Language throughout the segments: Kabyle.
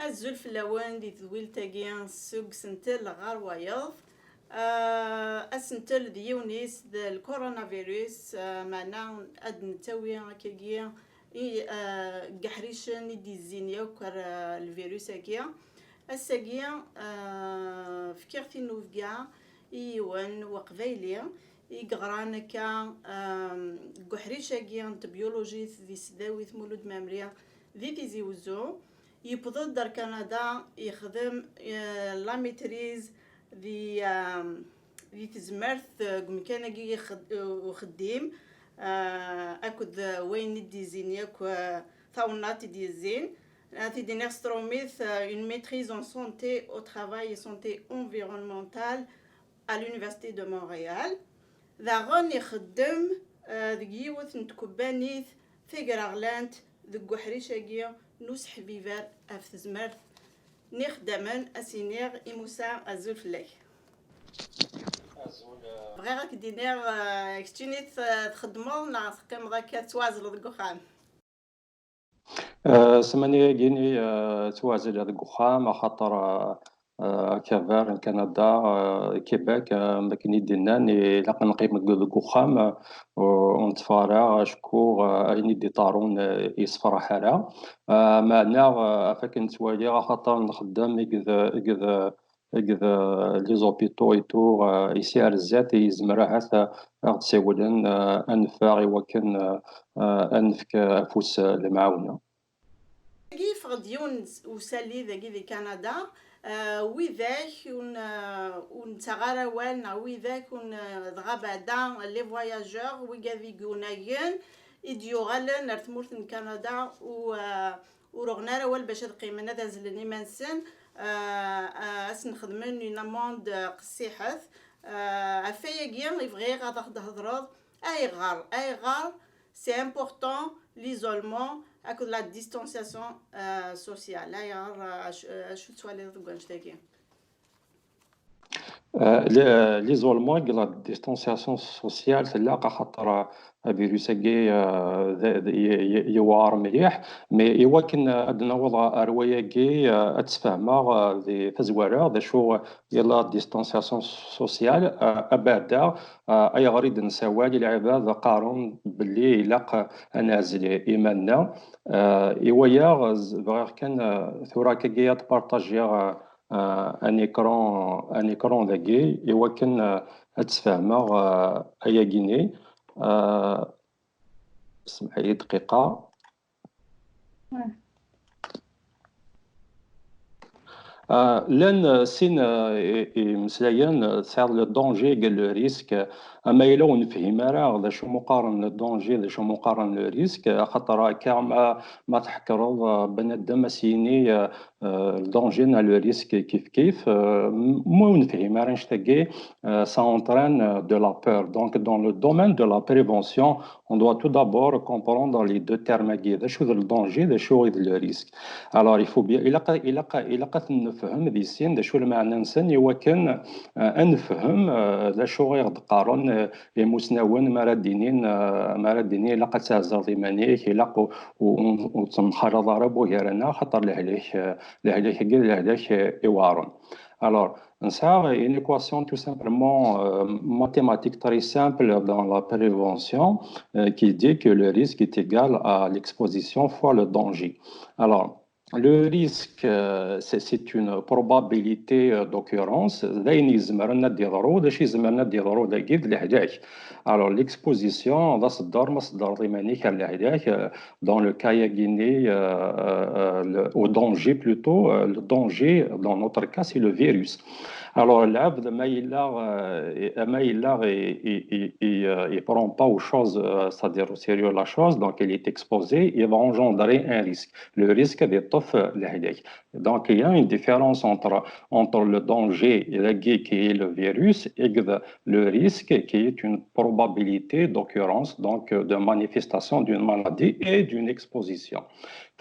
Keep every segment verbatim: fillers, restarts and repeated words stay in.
Azul fell-awen di tedwilt-agi seg usentel ɣer wayeḍ. Ah, asentel d yiwen-is d lkoronavirus, ah, meɛna ad d-nettawi akkagi i, ah, deg iḥricen i d-izzin yakk ar, ah, lvirus-agi. Ass-agi, ah, fkiɣ tinubga i yiwen weqbayli i yeɣran akka, ah, deg uḥric-agi n tebyulujit di tesdawit Mulud Mɛemmri di Tizi Wezzu. Yewweḍ-d ar Kanada, yexdem, eh, la maîtrise di, ehm, di tezmert, eh, deg umkan-agi ixed-, eh, uxeddim, eh, akked, eh, wayen i d-yezzin yakk, eh, tawennaṭ i d-yezzin. Ad t-id-iniɣ s trumit, eh, une maîtrise en santé au travail et santé environnementale à l'Université de Montréal. Daɣen ixeddem, eh, deg yiwet n tkebbanit tagraɣlant deg uḥric-agi n useḥbiber ɣef tezmert n ixeddamen, ad s-iniɣ i Musa azul fell-ak. Bɣiɣ ad k-d-iniɣ, eh, keččini t-, txeddmeḍ neɣ teqqimeḍ akka tettwaɛezleḍ deg uxxam? Eh, ssmana-agi-ni, eh, ttwaɛzileɣ deg uxxam, axaṭer, eh, eh, akabar n Kanada, eh, Québec, eh, am wakken i d-nnan, ilaq ad neqqim deg, deg uxxam, eh, ur, ur netteffeɣ ara, acku, eh, ayen i d-iḍerrun, eh, yessefraḥ ara. Eh, meɛna, eh, ɣef akken ttwaliɣ, axaṭer nxeddem akked, akked, akked, eh, les hôpitaux et tout, eh, ici ar zdat, yezmer ahat, eh, ad ɣ-d-siwlen, eh, ad neffeɣ i wakken, eh, eh, ad nefk afus, eh, lemɛawna. Dagi yeffeɣ-d yiwen n usalli dagi di Kanada, eh, widak ur n-, ur nettaɣ ara awal, neɣ widak ur n-, dɣa beɛda, les voyageurs, wigad i yunagen, i d-yuɣalen ar tmurt n Kanada, u, eh, ur uɣen ara awal bac ad qqimen, ad azlen iman-nsen, eh, eh, ad sen-xedmen une amende, eh, qessiḥet. Eh, ɣef wayagi i bɣiɣ ad aɣ-d-thedreḍ, ayɣer, ayɣer c'est important l'isolement akked la distanciation, euh, sociale. Ayɣer, euh, acu, euh, acu tettwaliḍ deg wanect-agi? Euh, le-, l'isolement et la distanciation sociale, c'est là, axaṭer, euh, avirus-agi, euh, d, d, y-, y-, yewɛer mliḥ, mais iwakken, euh, ad naweḍ ar wayagi, euh, ad tfehmeɣ, euh, di tazwara, d acu, euh, la distanciation sociale, euh, abeɛda, Ah, ayɣer i d-nessawal i lɛibad qqaren belli ilaq ad neɛzel iman-nneɣ? Ah, i waya, z-, bɣiɣ kan, ah, tura akkagi ad partajiɣ, ah, ah, un écran, un écran dagi, i wakken, ah, ad tfehmeɣ, ah, ayagi-ni. Ah, semḥ-iyi dqiqa. Ah, llan, ah, sin, ah, i-, imeslayen, ah, tesɛiḍ le danger akked le risque. Ama yella ur nefhim ara d acu mu qqaren le danger, d acu mu qqaren le risque, axaṭer akka ma, ma tḥekkreḍ, ah, bnadem ad s-yini, ah, ah, le danger neɣ le risque kif kif, ah, m-, ma ur nefhim ara annect-agi, ah, ça entraîne, ah, de la peur. Donc, dans le domaine de la prévention, on doit tout d'abord comprendre les deux termes-agi, d acu d le danger, d acu d le risque. Alors, il faut bien, ilaq, ilaq, ilaq ad ten-nefhem di sin, d acu lmeɛna-nsen, i wakken, euh, ad nefhem, euh, d acu i ɣ-d-qqaren, euh, imusnawen, mi ara d-inin, euh, mi ara d-inin ilaq ad tɛezzeḍ iman-ik, ilaq u-, u-, u-, ur temxalaḍ ara bugar-nneɣ, xaṭer lehlak, euh, lehlak-agi d lehlak, euh, iweɛren. Alors, Nesɛa une équation tout simplement, euh, mathématique très simple dans la prévention, euh, qui dit que le risque est égal à l'exposition fois le danger. Alors, le risque, euh, c'est, c'est une probabilité, euh, d'occurrence. D ayen izemren ad d-yeḍru, d acu izemren ad d-yeḍru dagi d lehlak. Alors, l'exposition, d aṣeddar, ma tṣeddreḍ iman-ik ar lehlak, euh, dans le cas-agi-ni, euh, euh, le, au danger plutôt, euh, le danger, dans notre cas, c'est le virus. Alors, lɛebd, ma yella, euh, ma yella, il, il, il, il, euh, il prend pas aux choses, euh, c'est-à-dire au sérieux la chose, donc il est exposé, il va engendrer un risque. Le risque ad yeṭṭef, euh, lehlak. Donc, il y a une différence entre, entre le danger, dagi, qui est le virus, et le risque, qui est une probabilité d'occurrence, donc, euh, de manifestation d'une maladie et d'une exposition.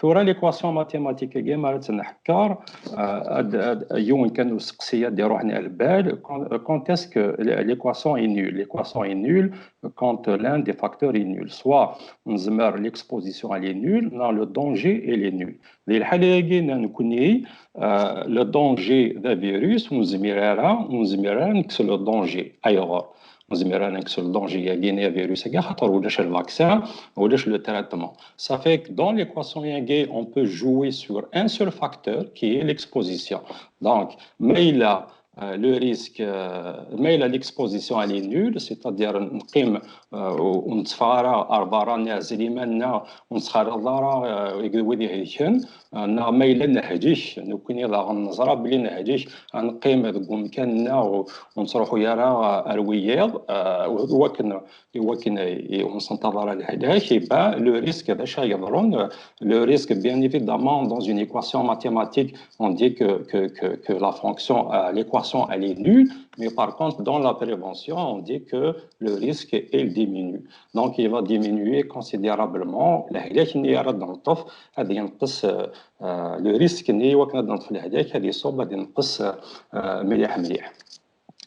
Tura, l'équation mathématique-agi ma ara tt-nḥekker, euh, ad, ad, yiwen kan useqsi ad d-iruḥen ar lbal, quand, quand est-ce que l'équation est nulle? L'équation est nulle quand l'un des facteurs est nul. Soit nezmer l'exposition elle est nulle, neɣ le danger il est nul. Di lḥala-agi, nekkni, euh, le danger d avirus, ur nezmir ara, ur nezmir ara ad nekkes le danger. Ayɣer? Ur nezmir ara ad nekkes le danger-agi n avirus-agi, axaṭer ulac le vaccin, ulac le traitement. Ça fait que dans l'équation-agi, on peut jouer sur un seul facteur qui est l'exposition. Donc, ma yella, euh, le risque, euh, ma yella l'exposition elle est nulle, c'est-à-dire neqqim, euh, ur netteffeɣ ara ar berra, neɛzel iman-nneɣ, ur nettxalaḍ ara, euh, wid ihelken, euh, neɣ ma yella nehlek, nekkni daɣen neẓra belli nehlek, ad neqqim deg umkan-nneɣ, ur, ur nettruḥu ara, euh, ar wiyaḍ, euh, wakken i wakken i ur nsenṭaḍ ara lehlak, eh ben, le risque d acu ay yeḍrun? Le risque, bien évidemment, dans une équation mathématique, on dit que, que, que, que la fonction, euh, l'équation, elle est nulle, mais par contre, dans la prévention, on dit que le risque, il diminue. Donc, il va diminuer considérablement. Lehlak-nni ara d-neṭṭef, ad yenqes, euh, euh, le risque-nni i wakken ad neṭṭef lehlak, ad iṣubb, ad yenqes, euh, mliḥ, mliḥ.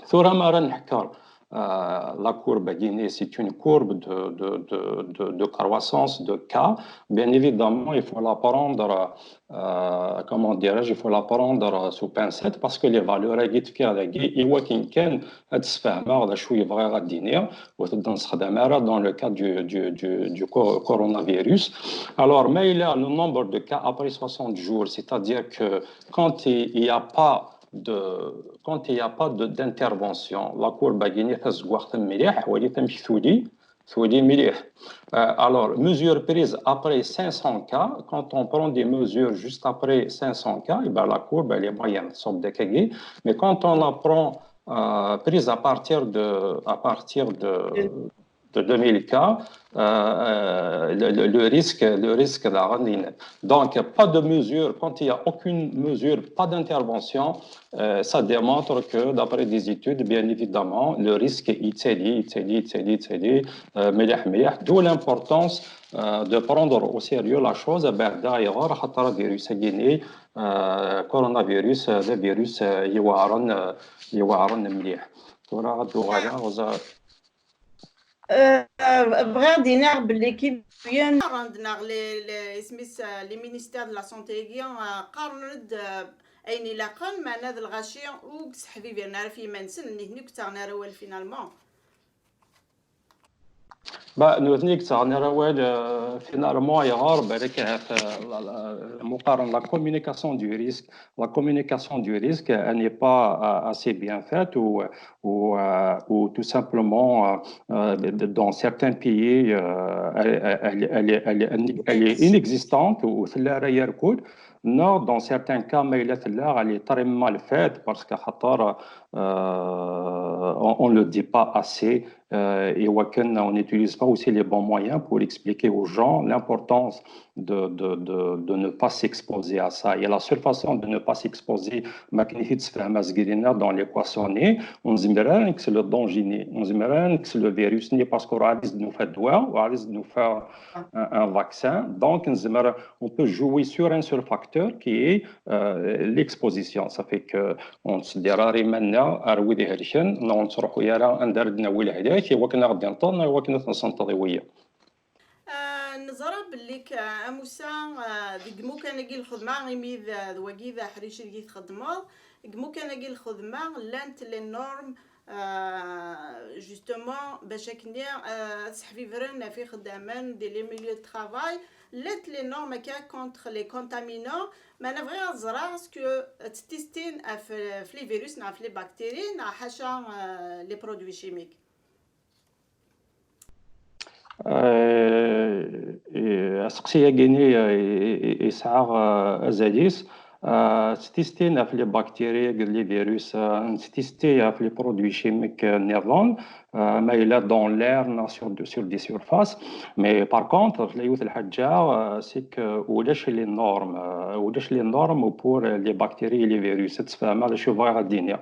Tura, ma ara nḥekker, euh, la courbe-agi-nni, c'est une courbe de, de, de, de, de croissance de cas. Bien évidemment, il faut la prendre, euh, comment dirais-je, il faut la prendre sous pincette parce que les valeurs-agi d-fkiɣ dagi, i wakken kan ad d-sfehmeɣ d acu i bɣiɣ ad d-iniɣ, ur t-id-nessexdam ara dans le cas du, du, du, du co-, coronavirus. Alors, ma yella le nombre de cas après soixante jours, c'est-à-dire que quand il n'y a pas de, quand il n'y a pas de, d'intervention, la courbe-agi-nni tazeggaɣt mliḥ, walit amek tuli, tuli mliḥ. Euh, alors, mesure prise après cinq cents cas, quand on prend des mesures juste après cinq cents cas, eh ben, la courbe, elle est moyenne, tṣubb-d akkagi. Mais quand on la prend, euh, prise à partir de, à partir de, de deux mille cas, euh, euh, le, le, le risque, le risque daɣen i net. Donc, pas de mesure, quand il n'y a aucune mesure, pas d'intervention, euh, ça démontre que, d'après des études, bien évidemment, le risque yettali, yettali, yettali, yettali, euh, mliḥ, mliḥ. D'où l'importance, euh, de prendre au sérieux la chose. Beɛda ayɣer? Axaṭer avirus-agi-nni, euh, coronavirus, euh, d avirus, euh, iweɛren, euh, iweɛren mliḥ. Tura ad d-uɣaleɣ, Euh, bɣiɣ ad d-iniɣ belli kibuyen qqaren-d neɣ les, les, isem-is, euh, les ministères de la santé-agi, euh, qqaren-d, euh, ayen ilaqen, meɛna d lɣaci ur yesseḥbibiren ara ɣef yiman-nsen, nitni ur yettaɣen ara awal finalement. Bah, nutni ur yettaɣen ara awal, euh, finalement, ayɣer? Balak ahat, euh, la, la, la communication du risque, la communication du risque, elle n'est pas, euh, assez bien faite ou, ou, euh, ou tout simplement, euh, euh, dans certains pays, euh, elle, elle, elle, elle, elle est inexistante ou tella ara yerkud. Non, dans certains cas, mais elle est très mal faite parce que, euh, on ne le dit pas assez. Euh, et on n'utilise pas aussi les bons moyens pour expliquer aux gens l'importance de, de, de, de ne pas s'exposer à ça. Et la seule façon de ne pas s'exposer, ma akken i t-id-tessefhem azger-inna dans l'équation-nni, ur nezmir ara ad nekkes le danger-nni, ur nezmir ara ad nekkes le virus-nni, parce que ur ɛad i s-d-nufa ddwa, ur ɛad i s-d-nufa un, un vaccin. Donc, nezmer, on peut jouer sur un seul facteur qui est, euh, l'exposition. Ça fait que ur nettseddir ara iman-nneɣ ar wid ihelken, neɣ ur nettruḥu ara anda ara d-nawi lehlak, i wakken ad ɣ-d-inṭeḍ, neɣ i wakken ad t-nsenṭeḍ i wiyaḍ. Ah, neẓra belli k-, ah, a Musa, ah, deg imukan-agi n lxedma, imi d, d wagi d aḥric ideg i txeddmeḍ, deg imukan-agi n lxedma llant les normes, ah, justement, bac akken, ah, ad seḥbibren ɣef ixeddamen di les milieux de travail, llant les normes akka contre les contaminants. Meɛna bɣiɣ ad ẓreɣ est-ce que ttestin ɣef, ɣef les virus neɣ ɣef les bactéries neɣ ḥaca, ah, les produits chimiques? Euh, et aseqsi-agi-nni, euh, i, i, yesɛa, euh, azal-is. Euh, ttestin ɣef les bactéries, les virus, euh, ttestin ɣef les produits chimiques, euh, nniḍen, euh, ma yella dans l'air, sur, sur des surfaces. Mais par contre, la yiwet lḥaǧa, euh, c'est que ulac les normes, euh, ulac les normes pour les bactéries et les virus. Tfehmeḍ acu bɣiɣ ad d-iniɣ.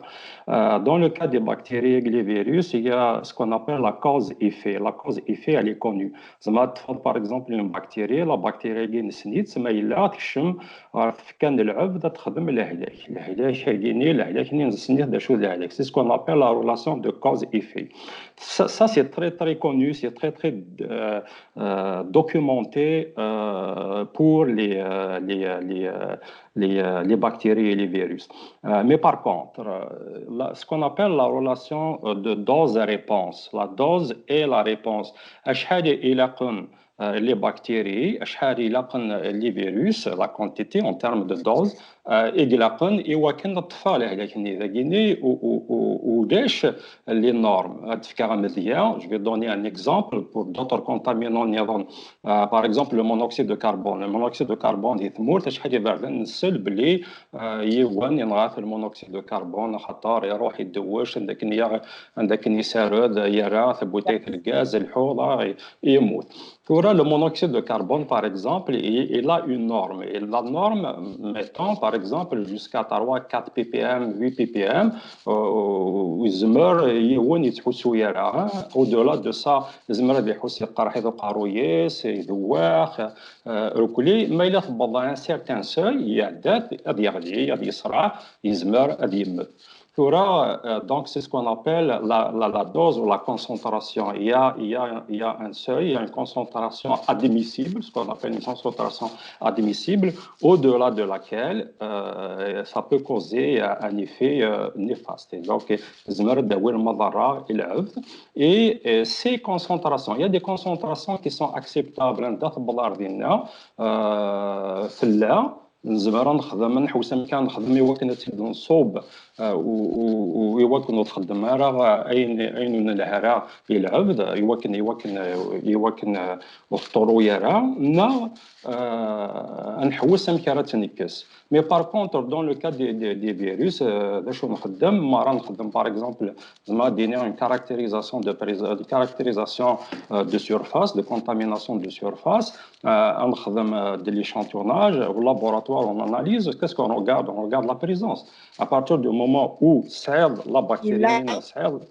Euh, dans le cas des bactéries et les virus, il y a ce qu'on appelle la cause-effet. La cause-effet, elle est connue. Zeɛma teṭṭfeḍ, par exemple, une bactérie, la bactérie-agi nessen-itt, ma yella tekcem ɣer tfekka n lɛebd ad texdem lehlak. Lehlak-agi-ni, lehlak-nni nessen-it d acu d lehlak. C'est ce qu'on appelle la relation de cause-effet. Ça, ça, c'est très, très connu, c'est très, très, euh, euh, documenté, euh, pour les, euh, les, euh, les, euh, les, euh, les bactéries et les virus. Euh, mais par contre, euh, la- ce qu'on appelle la relation, euh, de dose-réponse, la dose et la réponse. Acḥal ilaqen, euh, les bactéries, acḥal ilaqen les virus, la quantité en termes de dose, euh, i ilaqen i wakken ad ṭṭfeɣ lehlak-nni. Dagini u- u- u- ulac les normes. Ad d-fkeɣ amedya, je vais donner un exemple pour d'autres contaminants nniḍen. Euh, par exemple, le monoxyde de carbone. Le monoxyde de carbone di tmurt, acḥal iberdan nsel belli, euh, yiwen yenɣa-t le monoxyde de carbone, axaṭer iruḥ idewwec, anda akken ya- anda akken yessared, yerra tabutayt n lgaz, lḥuḍa, i- yemmut. Tura, le monoxyde de carbone, par exemple, il, il a une norme. Et la norme, mettons, par exemple, jusqu'à trois, quatre ppm, huit ppm, euh, yezmer yiwen yettḥussu ara, hein. Au-delà de ça, yezmer ad iḥuss yeqreḥ-it uqerruy-is, idewwex, euh, irkelli. Ma yella tewweḍ à un certain seuil, iɛedda-t, ad yeɣli, ad yesraɛ, yezmer ad yemmet. Tura, euh, donc, c'est ce qu'on appelle la, la- la dose ou la concentration. Il y a, il y a, il y a un seuil, il y a une concentration admissible, ce qu'on appelle une concentration admissible, au-delà de laquelle, euh, ça peut causer, euh, un effet, euh, néfaste. Et donc, tezmer ad d-tawi lmaḍerra i lɛebd. Et, euh, ces concentrations, il y a des concentrations qui sont acceptables, anda tewweḍ ɣer dinna, euh, tella, nezmer ad nexdem, ad nḥewwes amek ara nexdem i wakken ad tt-id-nṣubb, euh, u- u- u- i wakken ur txeddem ara, euh, ayen, ayen ur nelhi ara i lɛebd, i wakken, i wakken, euh, i wakken, euh, ur teṭṭuruy ara, neɣ, euh, ad nḥewwes amek ara tt-nekkes. Mais par contre, dans le cas des, des, des virus, euh, d acu nxeddem? Ma ara nxeddem, par exemple, zeɛma ad d-iniɣ une caractérisation de, pres- de caractérisation, euh, de surface, de contamination de surface, euh, ad nexdem, euh, de l'échantillonnage, au laboratoire, on analyse. Qu'est-ce qu'on regarde? On regarde la présence. À partir du moment où tesɛiḍ la bactérie, tesɛiḍ,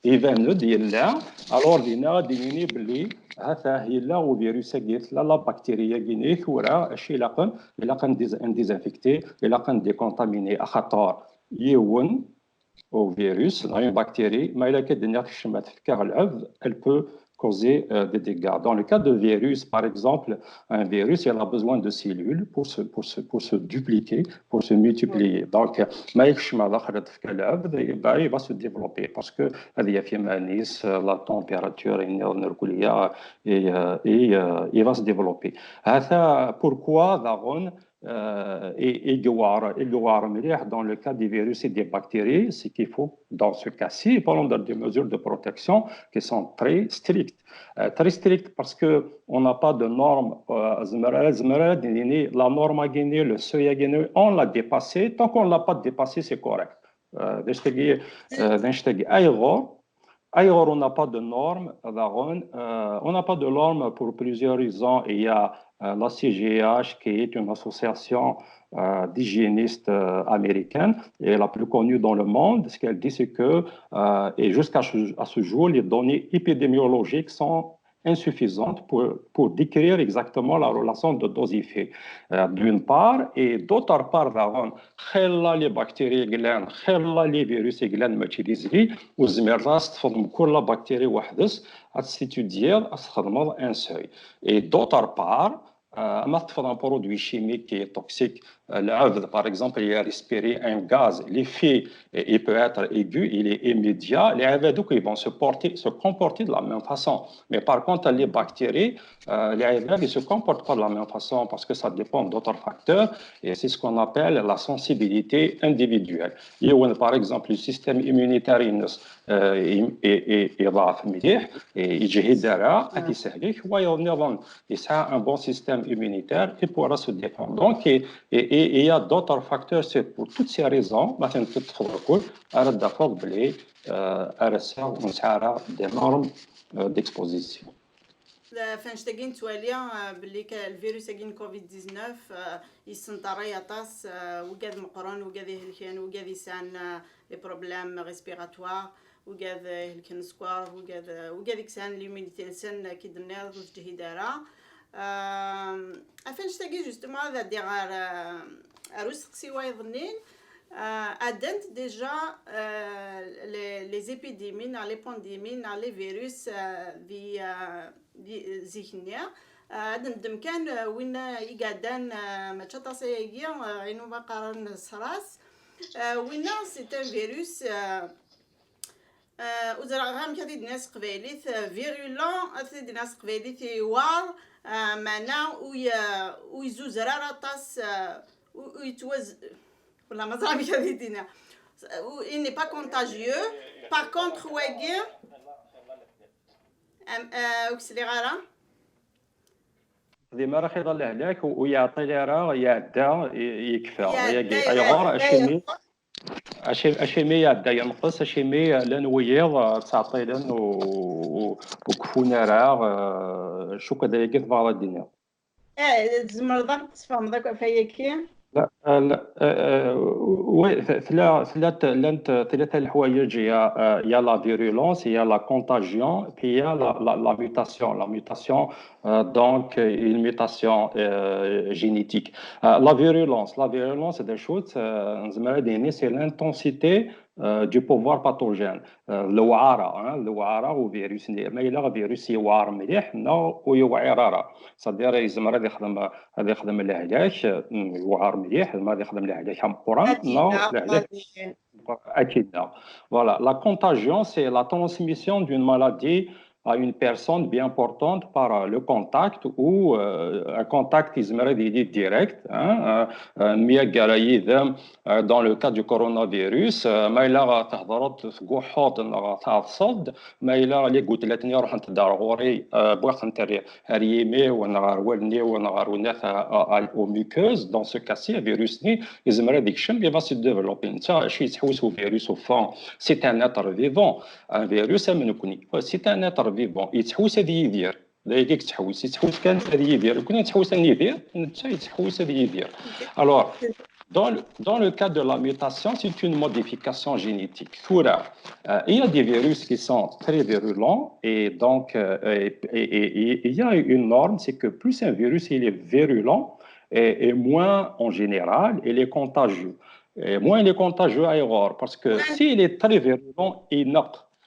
iban-d yella, alors dinna ad d-nini belli ha-t-a yella uvirus-agi, tella la bactérie-agi-ni, tura acu ilaqen? Ilaq ad n-, ad n-désinfecter, ilaq ad n-décontaminer, axaṭer yiwen uvirus, neɣ une bactérie, ma yella akka d-nniɣ tekcem ad tefk ɣer lɛebd, elle peut causer, euh, des dégâts. Dans le cas de virus, par exemple, un virus, il a besoin de cellules pour se, pour se, pour se dupliquer, pour se multiplier. Donc, ma yekcem daxel ad tefk lɛebd, eh ben, il va se développer parce que ad yaf iman-is, euh, la température, et, euh, et, euh, il va se développer. Ha-t-a pourquoi, daɣen, euh, et, et, dans le cas des virus et des bactéries, c'est qu'il faut, dans ce cas-ci, prendre des mesures de protection qui sont très strictes. Euh, très strictes parce que on n'a pas de normes, euh, la norme-agi-ni, le seuil-agi-ni, on l'a dépassé. Tant qu'on ne l'a pas dépassé, c'est correct. Euh, d anect-agi, euh, d anect-agi. Ayɣer, ayɣer on n'a pas de normes, daɣen, euh, on n'a pas de normes pour plusieurs raisons. Il y a, euh, la C G H, qui est une association, euh, d'hygiénistes, euh, américaines, et la plus connue dans le monde. Ce qu'elle dit, c'est que, euh, et jusqu'à ce, à ce jour, les données épidémiologiques sont insuffisantes pour, pour décrire exactement la relation de dose-effet, euh, d'une part, et d'autre part, daɣen, xilla les bactéries i yellan, xilla les virus i yellan, mačči d izli, ur tezmireḍ ad teṭṭfeḍ mkul la bactérie weḥd-s, ad tt-étudier, ad txedmeḍ un seuil. Et d'autre part, euh, ma teṭṭfeḍ un produit chimique qui est toxique, euh, lɛebd, par exemple, il a respiré un gaz, l'effet, euh, il peut être aigu, il est immédiat, les lɛebd, donc, ils vont se porter, se comporter de la même façon. Mais par contre, les bactéries, euh, les lɛebd, ils se comportent pas de la même façon parce que ça dépend d'autres facteurs et c'est ce qu'on appelle la sensibilité individuelle. Yiwen, par exemple, le système immunitaire, il, euh, il, il, il, il va venir et il a un bon système immunitaire, il pourra se défendre. Donc, et, et, Et il y a d'autres facteurs, c'est pour toutes ces raisons, ma tentfeḍ lkul, ara d-tafeḍ belli, euh, ar ass-a ur nesɛi ara des normes, euh, d'exposition. Ɣef annect-agi nettwali, euh, belli ka-, lvirus-agi n covid dix-neuf, euh, yessenṭaray aṭas, euh, wigad meqqren, wigad ihelken, wigad yesɛan, euh, les problèmes respiratoires, wigad, euh, ihelken sskeṛ, wigad, euh, wigad i yesɛan l'immunité-nsen, euh, ki d-tenniḍ ur teǧhid ara. Euh, ɣef annect-agi, justement, ad ɛeddiɣ ɣer, euh, ɣer usteqsi wayeḍ-nni. Euh, ɛeddant déjà, euh, les, les épidémies, neɣ les pandémies, neɣ les virus, euh, di, euh, di, zik-nni. Euh, ad neddem kan, euh, winna i iɛeddan, euh, mačči aṭas ayagi, euh, ayen umi qqaren SRAS. Euh, winna, c'est un virus, euh, euh, ur ẓriɣ ara amek ad t-id-nini s teqbaylit, euh, virulent, ad t-id-nini s teqbaylit, yewɛer, euh, meɛna ur y-, ur yezzuzer ara aṭas, euh, ur, ur yettwaz-, wala ma ẓriɣ amek ad t-id-iniɣ. Il n'est pas contagieux. Par contre, wagi, am-, euh, ur k-sliɣ ara. Di mara xiḍ lehlak, ur yeɛṭil ara, iɛedda, i-, yekfa. Iɛedda, Ayagi, iɛedda, ayɣer? Iɛedda, Acimi, acimi, acimi iɛedda yenqes, acimi llan wiyiḍ, euh, ttɛeṭṭilen u, u, ur keffun ara, euh, cukkeɣ d ayagi tebɣiḍ ad d-tiniḍ. Eh, tzemreḍ ad ɣ-tesfehmeḍ akk ɣef wayagi? La, euh, la, euh, euh, oui, t-, tella, tella, llant tlata leḥwayeǧ, il y a, euh, il y a la virulence, il y a la contagion, puis il y a la, la, la mutation. La mutation, euh, donc, euh, une mutation, euh, génétique. Euh, la virulence, la virulence, d acu-tt, euh, nezmer ad d-nini, c'est l'intensité, euh, du pouvoir pathogène. Euh, lewɛara, hein, lewɛara n uvirus-nni. Ma yella virus yewɛer mliḥ, neɣ ur yewɛir ara. C'est-à-dire, yezmer ad yexdem, ad yexdem lehlak, mm, yewɛer mliḥ, yezmer ad yexdem lehlak ameqqran, neɣ lehlak akida. Voilà, la contagion, c'est la transmission d'une maladie à une personne bien portante par, euh, le contact ou, euh, un contact, yezmer ad yili direct, hein, euh, euh, myagger yid-m, euh, dans le cas du coronavirus, euh, ma yella thedreḍ tguḥḥuḍ neɣ tɛeḍseḍ, ma yella les gouttelettes-nni ruḥent-d ar ɣur-i, euh, wwiɣ-tent ar, ar yimi-w neɣ ar wallen-iw neɣ ar unat, euh, euh, aux muqueuses, dans ce cas-ci, virus-nni yezmer ad yekcem, il va se développer. Netta acu yettḥewwis uvirus au fond? C'est un être vivant. Un virus am nekni, c'est un être vivant. Yettḥewwis ad yidir. D ayagi yettḥewwis. Yettḥewwis kan ad yidir. Nekni nettḥewwis ad nidir, netta yettḥewwis ad yidir. Alors, dans le, dans le cas de la mutation, c'est une modification génétique. Tura, euh, il y a des virus qui sont très virulents et donc, euh, et, et, et, et il y a une norme, c'est que plus un virus il est virulent, et, et moins en général il est contagieux. Et moins il est contagieux, ayɣer? Parce que s'il est très virulent, il,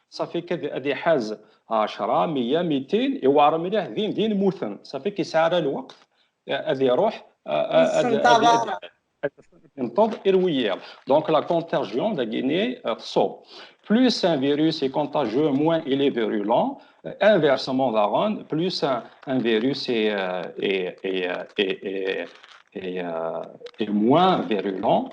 ça fait que ad iḥaz ɛecra, meyya, mitin, yewɛer mliḥ, din din mmuten. Ça fait que yesɛa ara lweqt, euh, ad iruḥ, euh, euh, ad, ad, ad, ad yenṭeḍ i wiyiḍ. Donc la contagion dagini, euh, tṣubb. Plus un virus est contagieux, moins il est virulent. Euh, inversement, daɣen, plus un, un virus est, euh, est, est, euh, est, est, est, euh, est moins virulent,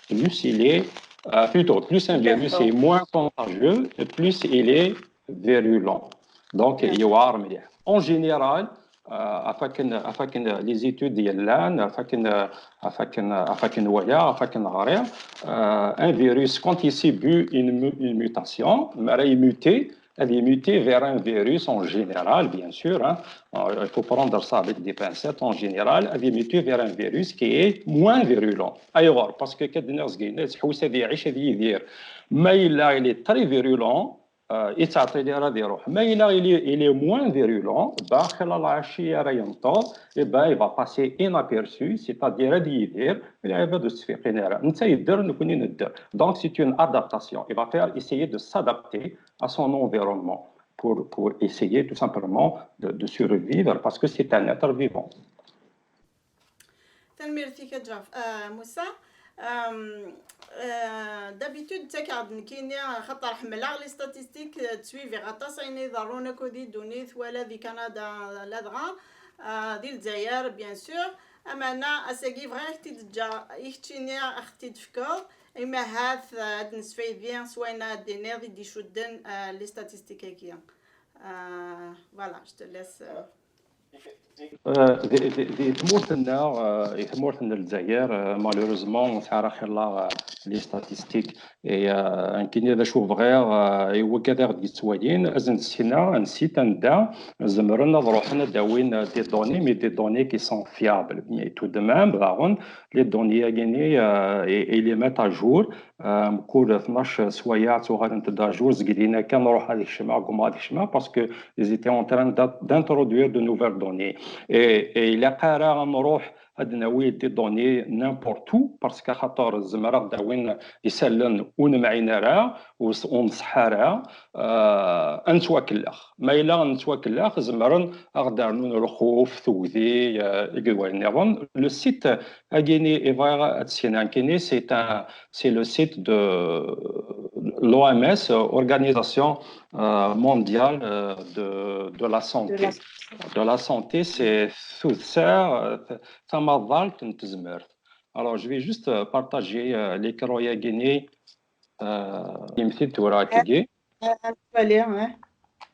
plus il est, euh, plutôt, plus un virus est moins contagieux, plus il est virulent. Donc, yewɛer mliḥ. En général, euh, ɣef wakken, ɣef wakken les études yellan, ɣef wakken, ɣef wakken, ɣef wakken walaɣ, ɣef wakken ɣriɣ, euh, un virus, quand il subit une mu-, une mutation, mi ara yemmuti, ad yemmuti vers un virus en général, bien sûr, hein. Euh, il faut prendre ça avec des pincettes, en général, ad yemmuti vers un virus qui est moins virulent. Ayɣer? Parce que, akken d-nniɣ seg-inna, yettḥewwis ad iɛic, ad yidir. Ma yella il est très virulent, euh, yettɛeṭṭil ara ad iruḥ. Ma yella il est, il est moins virulent, bah, xilla lɛecc ara yenṭeḍ, eh ben, il va passer inaperçu, c'est-à-dire ad yidir, lɛibad ur s-ttfiqin ara. Netta yedder, nekni nedder. Donc, c'est une adaptation. Il va faire, essayer de s'adapter à son environnement pour, pour essayer tout simplement de, de survivre parce que c'est un être vivant. Tanemmirt-ik a Ǧaf-, euh, Musa. Euh, euh, d'habitude, ttakeɣ-d nekkini, xaṭer ḥemmleɣ les statistiques, euh, ttsuiviɣ aṭas ayen iḍerrun akk di ddunit, wala di Canada, ladɣa, euh, di Lezzayer, bien sûr. Ameɛna, ass-agi bɣiɣ ad k-t-id-ǧǧeɣ i keččini, ad ɣ-t-id-tefkeḍ. Imi ahat, euh, ad nesfaydi s wayen ara d-tiniḍ i d-icudden, euh, les statistiques-agi. Euh, voilà, je te laisse, euh. Euh, di, di, di tmurt-nneɣ, euh, i tmurt n Lezzayer, euh, malheureusement, ur nesɛi ara xilla, euh, les statistiques. Et, euh, nekkini d acu bɣiɣ, euh, i wigad i ɣ-d-yettwalin, ad sen-d-ssineɣ, ansi anda zemren ad ruḥen ad d-awin, euh, des données, mais des données qui sont fiables. Mais tout de même, daɣen, les données-agi, euh, i, i les mettent à jour, euh, mkul tnac swayeɛ ttuɣalent-d à jour, zgidin akka nruḥ ad kecmeɣ, gummaɣ ad kecmeɣ, parce que ils étaient en train d'in-, d'introduire de nouvelles données. Et, et ilaq ara ad nruḥ ad nawi des données n'importe où, parce que xaṭer zemreɣ ad d-awin isallen ur nemɛin ara, ur s-, ur nṣeḥḥa ara, euh, ad nettwakellex. Ma yella ad nettwakellex, zemren ad ɣ-d-rnun lxuf, tugdi, euh, akked wayen nniḍen. Le site-agi-ni i bɣiɣ ad t-ssineɣ nekkini, c'est un, c'est le site de l'O M S, Organisation, euh, Mondiale, euh, de, de la Santé. De la Santé, c'est tuddsa, euh, tamaḍalt n tezmert. Alors, je vais juste, euh, partager, euh, l'écran-agi-ni, euh, imti tura akkagi. Allez, ouais.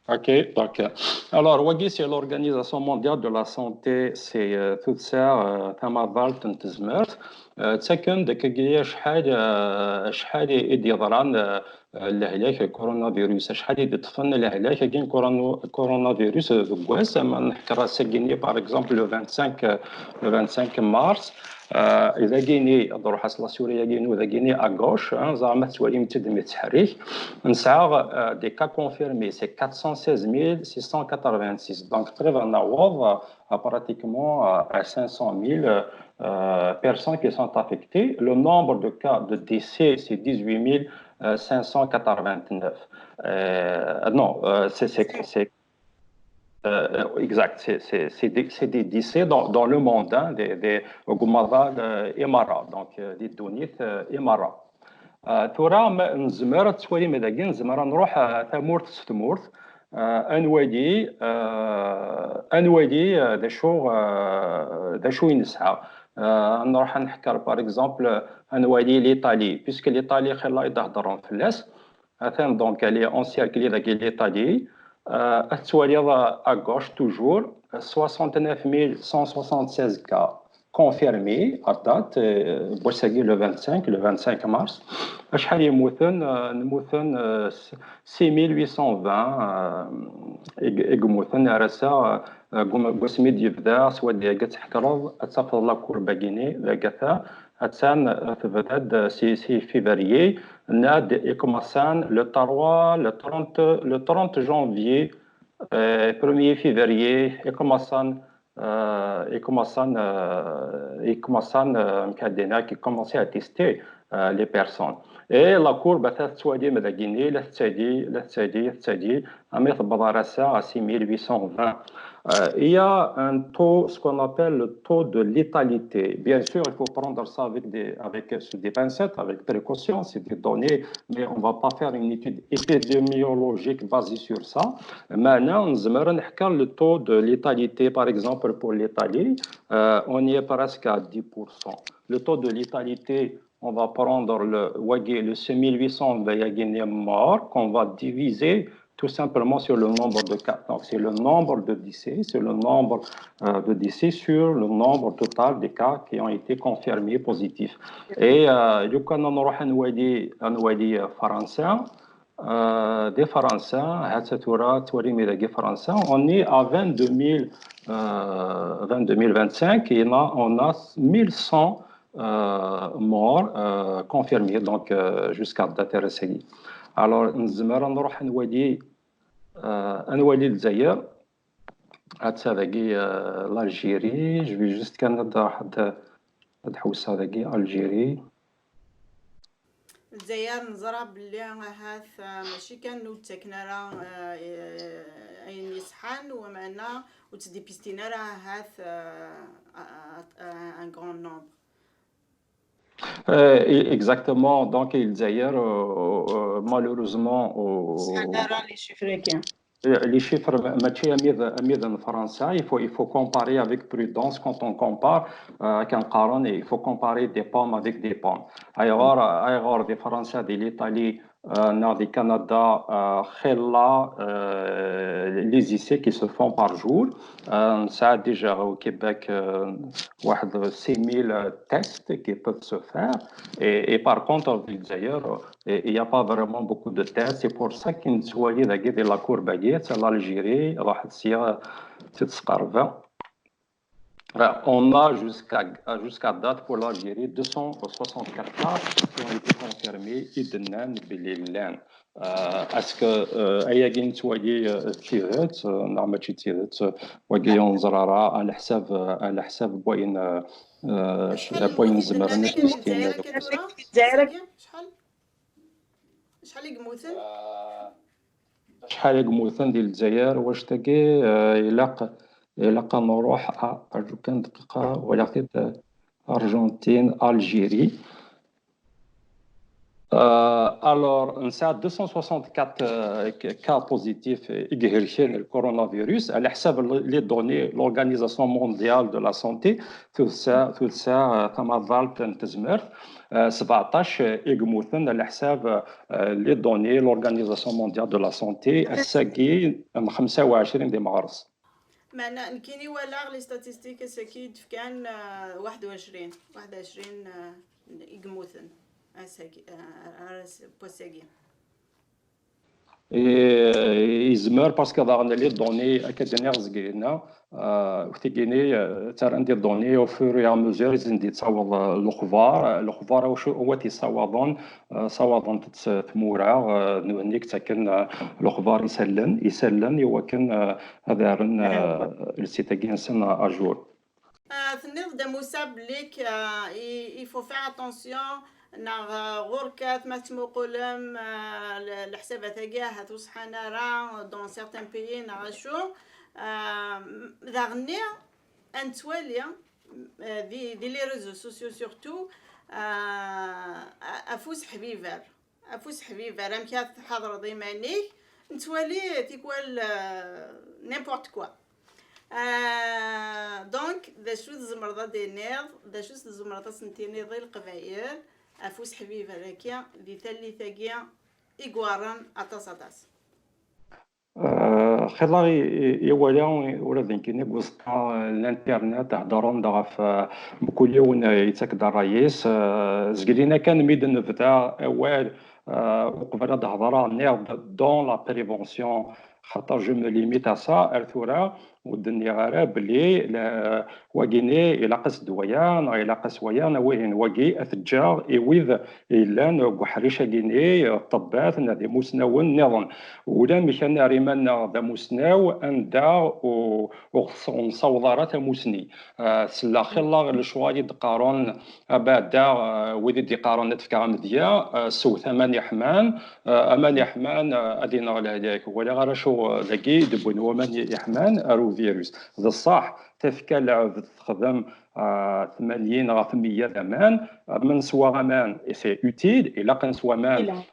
Ok, donc, euh, alors, wagi, c'est l'Organisation Mondiale de la Santé, c'est, euh, tuddsa, euh, tamaḍalt n tezmert. Euh, ttaken-d akkagi acḥal, euh, acḥal i, i d-yeḍran, euh, euh, lehlak, le coronavirus. Acḥal i d-ṭṭfen lehlak-agi n corona-, coronavirus, euh, deg wass, ama nḥekker ass-agi-ni, par exemple, le vingt-cinq, euh, le vingt-cinq mars, euh, dagi-ni, ad ruḥeɣ s la souris-agi-inu, dagi-ni à gauche, hein, zeɛma tettwalim-tt-id mi tettḥerrik, nesɛa, euh, des cas confirmés, c'est quatre cent seize mille six cent quatre-vingt-six. Donc, qrib ad naweḍ, euh, à pratiquement, euh, à cinq cent mille, euh, personnes qui sont affectées. Le nombre de cas de décès, c'est dix-huit mille cinq cent quatre-vingt-neuf. Euh, non, euh, c'est, c'est, c'est, euh, exact, c'est, c'est, c'est des, c'est des décès dans, dans le monde, hein, des, des, deg umaḍal, euh, imerra, donc, euh, di ddunit, euh, imerra. Euh, tura, ma, nezmer ad twalim dagi, nezmer ad nruḥ, euh, tamurt s tmurt, euh, ad nwali, euh, ad nwali, euh, d acu, euh, d acu i nesɛa. Euh, ad nruḥ ad nḥekker, par exemple, ad nwali l'Italie, puisque l'Italie, xilla i d-heddren fell-as. Atan, donc, elle est encerclée dagi l'Italie. Euh, ad tettwaliḍ à gauche toujours, soixante-neuf mille cent soixante-seize cas confirmés à date, euh, n wass-agi, le vingt-cinq, le vingt-cinq mars. Acḥal yemmuten, euh, mmuten, euh, six mille huit cent vingt, euh, i, i yemmuten ar ass-a, euh, deg wasmi d-yebda, s wadeg ad tḥekkreḍ, ad tafeḍ la courbe-agi-ni, dagata, attan, euh, tebda-d, euh, si, si février, nna-d, ikumasan le trois, le trente, le trente janvier, euh, premier février, ikumasan, euh, ikumasan, euh, ikumasan, euh, mkadena, qui commençaient à tester, euh, les personnes. Et la courbe, la tettwalim dagi-ni, la tettali, la tettali, la tettali, armi tewweḍ ar ass-a à six mille huit cent vingt. Euh, il y a un taux, ce qu'on appelle le taux de létalité. Bien sûr, il faut prendre ça avec des, avec, sous des pincettes, avec précaution, c'est des données, mais on va pas faire une étude épidémiologique basée sur ça. Maintenant, on a le taux de létalité, par exemple, pour l'Italie, euh, on y est presque à dix pour cent. Le taux de létalité, on va prendre le, le six mille huit cents morts qu'on va diviser tout simplement sur le nombre de cas. Donc, c'est le nombre de décès, c'est le nombre, euh, de décès sur le nombre total des cas qui ont été confirmés positifs. Et, euh, لو كان نروح نولي، نولي فرنسا، euh, di Fransa, هاتا tura, twalim dagi Fransa, on est à vingt-deux mille, euh, vingt-deux mille vingt-cinq, et on a, on a mille cent, euh, morts, euh, confirmés, donc, euh, jusqu'à date, ar ass-agi. Alors, nezmer ad nruḥ ad nwali, euh, ad nwali Lezzayer. Atta dagi, euh, l'Algérie, je vais juste kan ad, ad, ad ḥewseɣ dagi, Algérie. Lezzayer, neẓra belli ahat, euh, mačči kan ur d-ttaken ara, euh, euh, ayen yeṣḥan, wamana ur ttdipistin ara ahat, euh, un grand nombre. Euh, e-, exactement. Donc, Lezzayer, euh, euh, malheureusement, euh, Sɛan ara les chiffres-agi. Les chiffres, ma-, mačči am wid, am wid n Fransa, il faut, il faut comparer avec prudence quand on compare, euh, akken qqaren, il faut comparer des pommes avec des pommes. Ayɣer, ayɣer di Fransa, di l'Italie, euh, neɣ di Canada, euh, xilla, euh, les essais qui se font par jour. Euh, ça a déjà au Québec euh, واحد six mille tests qui peuvent se faire. Et, et par contre, en Ville d'Ailleurs, il n'y a pas vraiment beaucoup de tests. C'est pour ça qu'il y a des la courbe, c'est l'Algérie, راحت سيا تتسقرب. Euh, on a jusqu'à jusqu'à date pour l'Algérie deux cent soixante-quatre cas qui ont été confirmés et de Est-ce que ayagi nettwali d tidet neɣ mačči d tidet? Wagi ur neẓri ara, ɛla ḥsab ɛla ḥsab n wayen n wayen zemren ad d-yestin. Acḥal i yemmuten? Acḥal i yemmuten di Lezzayer? Wac tagi ilaq ilaq ad nruḥ. Rǧu kan dqiqa, walaɣ-t-id. Argentine, Algérie. Euh, alors, on a deux cent soixante-quatre euh, cas positifs i ihelken le coronavirus. على حسب les données, l'Organisation mondiale de la santé, tout ça, tout ça, تمضالت تزمرت. سبعطاش i yemmuten على حساب les données, l'Organisation mondiale de la santé, ass-agi n xemsa u ɛecrin di meɣres. Meɛna nekkini walaɣ les statistiques ass-agi d-fkan waḥed u ɛecrin, waḥed u ɛecrin i yemmuten ass-agi, wass-agi. Yezmer parce que daɣen les données akka d-nniɣ zegri-nneɣ, tigini ttarran des données au fur et à mesure i sen-d-yettaweḍ lexbar. Lexbar acu wa t-yessawaḍen? Ssawaḍent-tt tmura, d nutni i yettaken lexbar isallen, isallen i wakken ad rren lsite-agi-nsen à jour. Tenniḍ-d a Musa belli il faut faire attention neɣ ɣur-k ma tettmuqulem leḥsabat-agi ahat ur ṣeḥḥan ara dans certains pays neɣ acu. Daɣenni ad nettwali di les réseaux sociaux surtout afus ḥbiber. Afus ḥbiber, amek ara tḥadreḍ iman-ik? Nettwali tikwal n'importe quoi. Donc d acu tzemreḍ ad d-tiniḍ, d acu tzemreḍ ad sen-tiniḍ i Leqbayel afus ḥbiber-agi di tallit-agi i iweɛren aṭas aṭas? Xilla i wala ula d nekkini deg uẓeṭṭa n l'internet heddren-d ɣef mkul yiwen yettak-d ṛṛay-is. Zegrin-a kan mi d-nebda awal, uqbel ad d-hedreɣ nniɣ-d dans la prévention, xaṭer je me limite à ça ar tura. Ur d-nniɣ ara belli wagini ilaq-as d waya neɣ ilaq-as waya neɣ wihin. Wagi ad t-ǧǧeɣ i wid yellan deg uḥric-agini, ṭṭebbat neɣ d imusnawen nniḍen. Ulamek ad nerr iman-nneɣ d amusnaw anda ur nessaweḍ ara tamusni. Selleɣ xilla lecɣal i d-qqaren abeɛda, wid i d-iqqaren ad fkeɣ amedya, sewt aman iḥman. Aman iḥman ad ineɣ lehlak. Walaɣ ara acu dagi d-wwin waman iḥman ar uvirus. D ṣṣaḥ, tafekka n lɛebd texdem tmanyin ɣef meyya d aman. Ma neswa aman, c'est utile, ilaq ad neswa aman.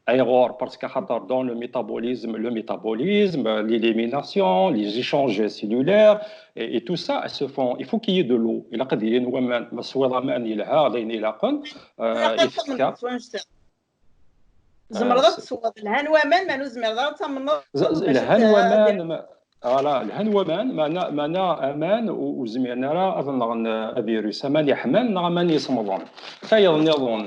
Ayɣer? Parce que xaṭer dans le métabolisme, le métabolisme, l'élimination, les échanges cellulaires et, et tout ça se font. Il faut qu'il y ait de l'eau. Ilaq ad yilin waman. Ma teswiḍ aman yelha, d ayen ilaqen. I tfekka tzemreḍ ad tesweḍ lhan waman, ma ur zmireḍ ara ad tamneḍ. Lhan waman, voilà, lhan waman, meɛna aman ur zmiren ara ad nɣen avirus, aman iḥman neɣ aman isemḍen. Tayeḍ nniḍen,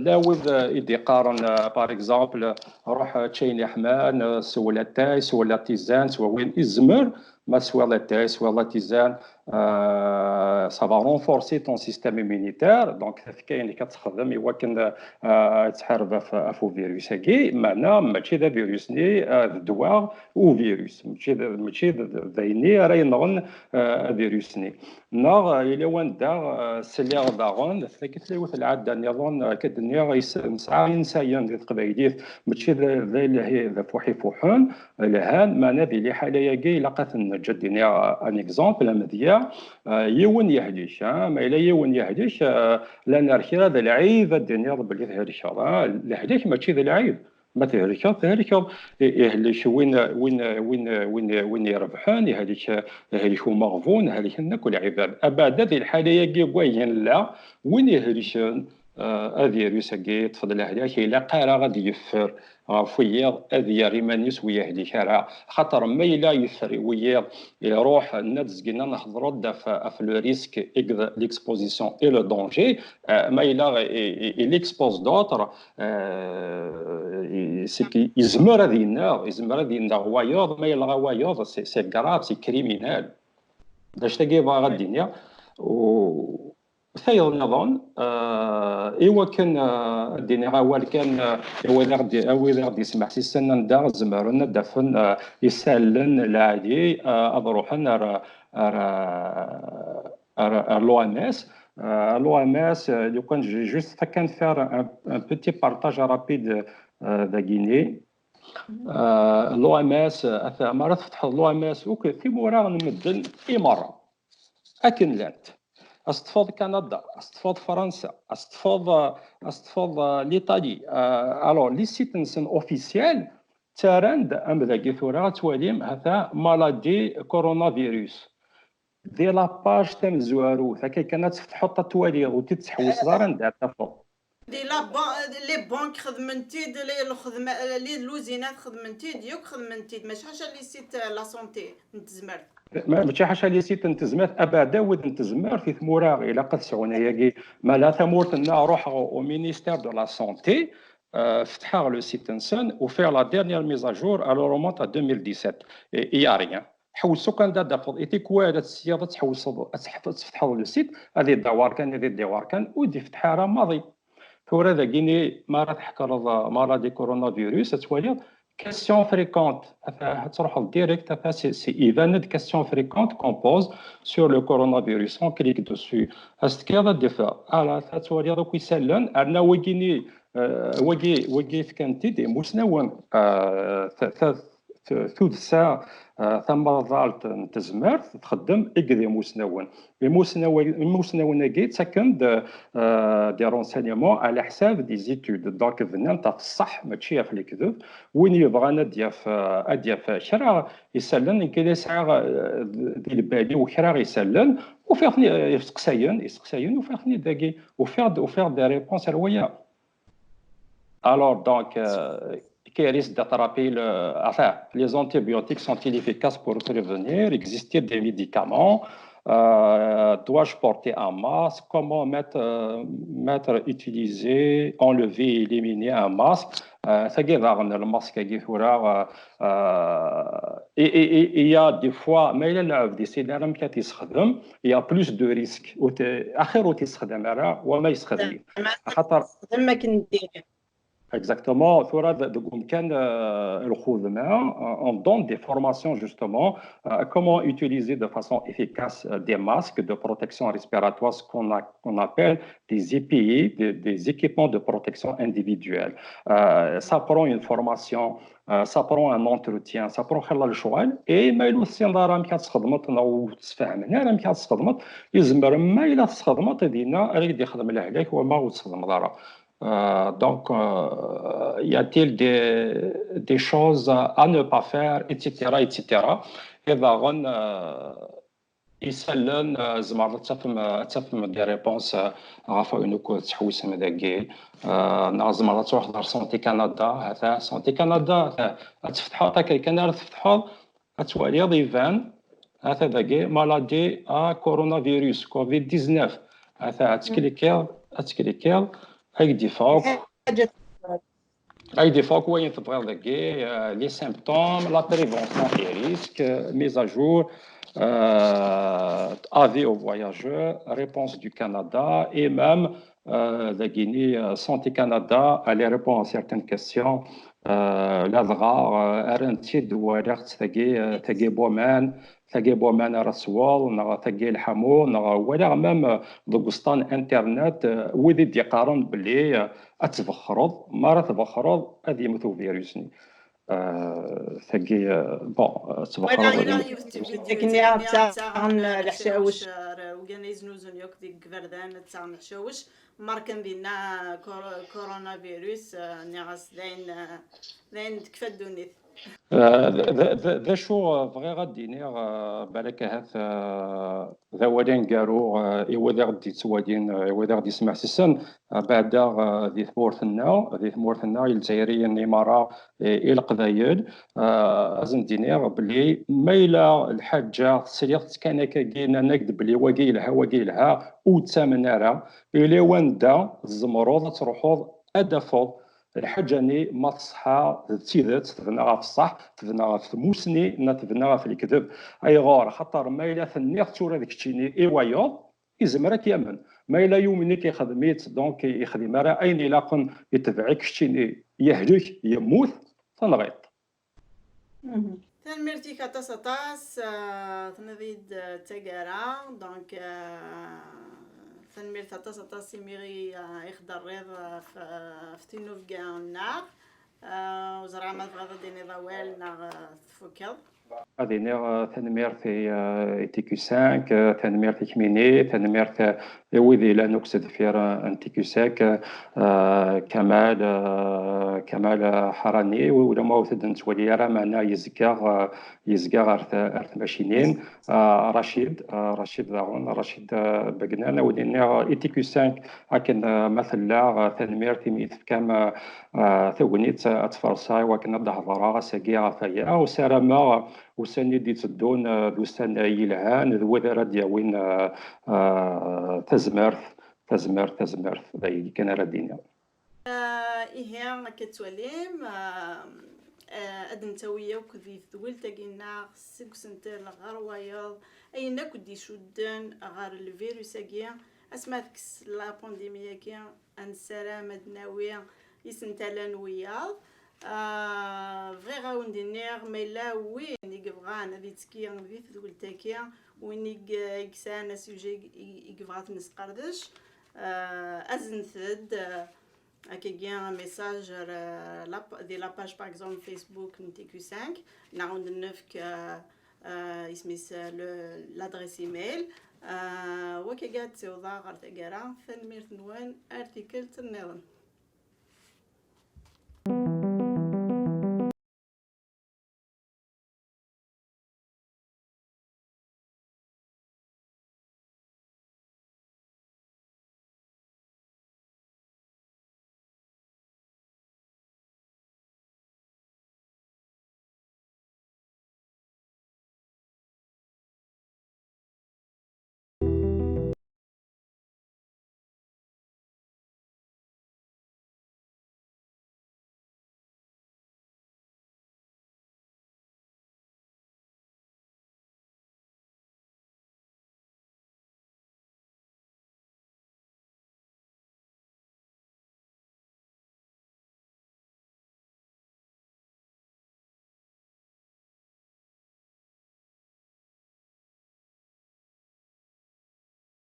la wid i d-iqqaren, par exemple, ruḥ ččayen iḥman, sew latay, sew latizan, sew win izmer, ma teswiḍ latay, teswiḍ latizan, ça va renforcer ton système immunitaire. Donc tafekka-inek ad texdem i wakken ad tḥareb ɣef uvirus-agi. Meɛna mačči d avirus-nni, d ddwa uvirus, mačči d ayen ara yenɣen avirus-nni. Neɣ yella wanda sliɣ daɣen tagi tella yiwet lɛadda nniḍen akka d-nniɣ, nesɛa insayen di teqbaylit, mačči d afuḥ ifuḥen. Lhan, meɛna di liḥala-agi ilaq ad ten-neǧǧ. Ad d-iniɣ un exemple, amedya, yiwen yehlek, ma yella yiwen yehlek, la nerkira d lɛib ad d-iniḍ belli thelkeḍ. Lehlak mačči d lɛib. Ma thelkeḍ, thelkeḍ. Ihlek win, win, win, win, win irebḥen, ihlek, ihlek umeɣbun, helken akk lɛibad. Abeɛda di lḥala-agi n wayen la, win ihelken, avirus-agi yeṭṭef-d lehlak, ilaq ara ad yeffer ɣef wiyiḍ, ad yerr iman-is ur yehlik ara. Xaṭer ma yella yeffer i wiyiḍ, iruḥ, nna-d zgina nehḍer-d ɣef, ɣef le risque et l'exposition et le danger. Ma yella il expose d'autres, c'est que yezmer ad yenneɣ, yezmer ad yenneɣ wayeḍ, ma yella wayeḍ, c'est grave, c'est criminel. D acu-agi i bɣiɣ ad d-iniɣ. Tayeḍ nniḍen, i wakken ad d-iniɣ awal kan i wid i ɣ-d-yesmeḥsisen anda zemren ad d-afen isallen lɛali, ad ruḥen ar, ar, ar, ar l'O M S. L'O M S, lukan juste kan faire un, un petit partage rapide dagini. L'O M S, mi ara tfetḥeḍ l'O M S, akk timura n medden i merra akken llant. Ad s-teṭṭfeḍ Kanada, ad s-teṭṭfeḍ Fransa, ad s-teṭṭfeḍ, ad s-teṭṭfeḍ l'Italie. Alors, les sites-nsen officiels ttarran-d am dagi tura ad twalim hata maladie coronavirus. Di la page tamezwarut, akka kan ad tfetḥeḍ ad twaliḍ, ur t-id-tettḥewwiseḍ ara anda ara tafeḍ. Di la ba-, les banques xedment-id, les, lxedma, les luzinat xedment-id, yakk xedment-id, mačči ḥaca les sites, la santé n tezmert. Mačči ḥaca les sites n tezmert, abeɛda wid n tezmert i tmura ilaq ad sɛun ayagi, ma la tamurt-nneɣ ruḥeɣ au ministère de la santé, fetḥeɣ le site-nsen, ufiɣ la dernière mise à jour, elle remonte à deux mille dix-sept. Il y a rien. Ḥewwes akk anda d-tafeḍ, i tikwal ad tesyiḍ ad tḥewwseḍ, ad tfetḥeḍ le site, ad idawar kan, ad idawar kan, ur d-ifetteḥ ara maḍi. Tura dagini, mi ara tḥekreḍ maladie coronavirus, ad twaliḍ question fréquente, ad truḥeḍ direct, c'est, iban-d question fréquente qu'on pose sur le coronavirus, on clique dessus. Ad s-tekkiḍ ad d-iffeɣ, ad twaliḍ akk isallen, rna wagini, wagi, wagi fkan-t-id imusnawen. Tuddsa tamaḍalt n tezmert txeddem akked imusnawen. Imusnawen-agi ttaken-d des renseignements à la ḥsab des études. Donc bnant ɣef ṣṣeḥ, mačči ɣef lekdeb. Win yebɣan ad d-yaf, ad d-yaf kra isallen, nekk la sɛiɣ di lbal-iw kra isallen, ufiɣ-ten isteqsayen, isteqsayen, ufiɣ-ten-id dagi, ufiɣ-d, ufiɣ-d des réponses ar waya. Alors, donc, euh, qui risque d'attraper le, enfin, les antibiotiques sont-ils efficaces pour prévenir? Existe-t-il des médicaments? Euh, dois-je porter un masque? Comment mettre, euh, mettre, utiliser, enlever, éliminer un masque? Euh, tagi daɣen, le masque-agi tura, euh, euh, et, et, et, il y a des fois, ma yella lɛebd yessin ara amek ad t-yessexdem, il y a plus de risques. Axir ur t-yessexdam ara, wama yessexdem. Axaṭer Exactement. Tura deg umkan lxedma, on donne des formations justement, euh, comment utiliser de façon efficace, euh, des masques de protection respiratoire, ce qu'on a, qu'on appelle des E P I, des, des équipements de protection individuelle. Euh, ça prend une formation, euh, ça prend un entretien, ça prend xilla lecɣal, et ma yella ur tessineḍ ara amek ad txedmeḍ neɣ ur tfehmeḍ ara amek ad txedmeḍ, yezmer ma yella txedmeḍ dinna ara k-d-ixdem lehlak wama ur txedmeḍ ara. Euh, donc, euh, y a-t-il des, des choses à ne pas faire, et cetera, et cetera. Et daɣen, euh, isallen, euh, tzemreḍ ad tafem, ad tafem des réponses, euh, ɣef wayen akk tettḥewwisem dagi. Euh, neɣ tzemreḍ ad truḥeḍ ɣer Santé Canada, hata Santé Canada, hata ad tfetḥeḍ, akka kan ara tfetḥeḍ, ad twaliḍ iban, hata dagi, maladie à coronavirus, covid dix-neuf. Hata ad tklikiḍ, ad tklikiḍ, ad k-d-iffeɣ akk, ad k-d-iffeɣ akk wayen tebɣiḍ dagi, euh, les symptômes, la prévention des risques, euh, mise à jour, euh, avis aux voyageurs, réponse du Canada et même euh, dagini, euh, Santé Canada, elle répond à certaines questions. Euh, ladɣa, euh, rran-tt-id, walaɣ-tt tagi, euh, tagi n waman, tagi n waman ara tesweḍ, neɣ tagi n lḥamu, neɣ walaɣ même, euh, deg uẓeṭṭa n internet, euh, wid i d-yeqqaren belli, euh, ad tbexxreḍ, mi ara tbexxreḍ ad yemmet uvirus-nni. Euh, tagi, euh, bon, euh, ad tbexxreḍ. Walaɣ yiwet n tvidyu akken i ttaɣen leḥcawec. Wigad i yeznuzun yakk deg iberdan ad ttaɣen leḥcawec. Marken dinna coronavirus, euh, nniɣ-as d ayen, euh, d ayen tekfa ddunit. Eh, d- d- d- d acu, eh, bɣiɣ ad d-iniɣ, eh, balak ahat, eh, d awal aneggaru, eh, i wid i ɣ-d-yettwalin, eh, i wid i ɣ-d-yesmeḥsisen, eh, beɛda, eh, di tmurt-nneɣ, di tmurt-nneɣ i Lezayriyen, i merra, eh, i Leqbayel, eh, ad sen-d-iniɣ belli ma yella lḥaǧa tesliḍ-tt kan akkagi, nnan-ak-d belli wagi yelha, wagi yelha, ur ttamen ara, ili wanda tzemreḍ ad truḥeḍ ad d-tafeḍ lḥaǧa-nni ma teṣḥa d tidet, tebna ɣef ṣṣeḥ, tebna ɣef tmusni, neɣ tebna ɣef lekdeb. Ayɣer? Axaṭer ma yella tenniḍ tura d keččini i wayeḍ, izmer ad k-yamen. Ma yella yumen-ik, ixdem-itt, donc ixdem ara ayen ilaqen, itbeɛ-ik keččini, yehlek, yemmut, tenɣiḍ. Tanemmirt-ik aṭas aṭas, ah, tenniḍ-iyi-d, ah, d taggara, donc, ah, tanemmirt aṭas aṭas imi i, ah, i ɣ-d-terriḍ, ah, f-, ah, ɣef tinubga-nneɣ. Ah, ur ẓriɣ ma tebɣiḍ ad d-tiniḍ awal neɣ, ah, tfukeḍ. Ad iniɣ, eh, tanemmirt i, eh, i T Q cinq, eh, tanemmirt i kemmini, tanemmirt, eh, i wid yellan akk s deffir, eh, n T Q cinq, eh, Kamal, eh, Kamal, eh, Ḥarani, wi ula ma ur t-id-nettwali ara, meɛna yezga, eh, yezga ɣer t-, ɣer tmacinin, eh, Racid, eh, Racid daɣen, Racid, eh, Begnan, a wen-iniɣ i T Q cinq akken, eh, ma tella, eh, tanemmirt imi tefkam, eh, eh, tagnit, eh, ad tferṣa i wakken ad d-hedreɣ ass-agi ɣef waya. Usarameɣ ussan i d-itteddun, eh, d ussan yelhan, d wid ara d-yawin, eh, eh, tazmert, tazmert, tazmert, d ayagi kan ara d-iniɣ. Ah, ihi, akka tettwalim, ah, ah, ad nettawi akk di tedwilt-agi-nneɣ seg usentel ɣer wayeḍ, ayen akk d-icudden ɣer lvirus-agi, asmi ad tekkes la pandémie-agi, ad nessaram ad nawi isental-a n wiyaḍ. Ah, bɣiɣ ad wen-d-iniɣ, ma yella win i yebɣan ad yettekki di tedwilt-agi, win i y-, i yesɛan asujet i, i, i yebɣa ad t-nesqerdec, ah, aznet-d, ah, akkagi un message ar, ah, la p-, di la page, par exemple, Facebook n T Q cinq, neɣ ad wen-d-nefk, ah, ah, isem-is, ah, le, l'adresse email. Ah, wakkagi ad tt-iwḍeɣ ɣer taggara. Tanemmirt-nwen, ar tikkelt nniḍen.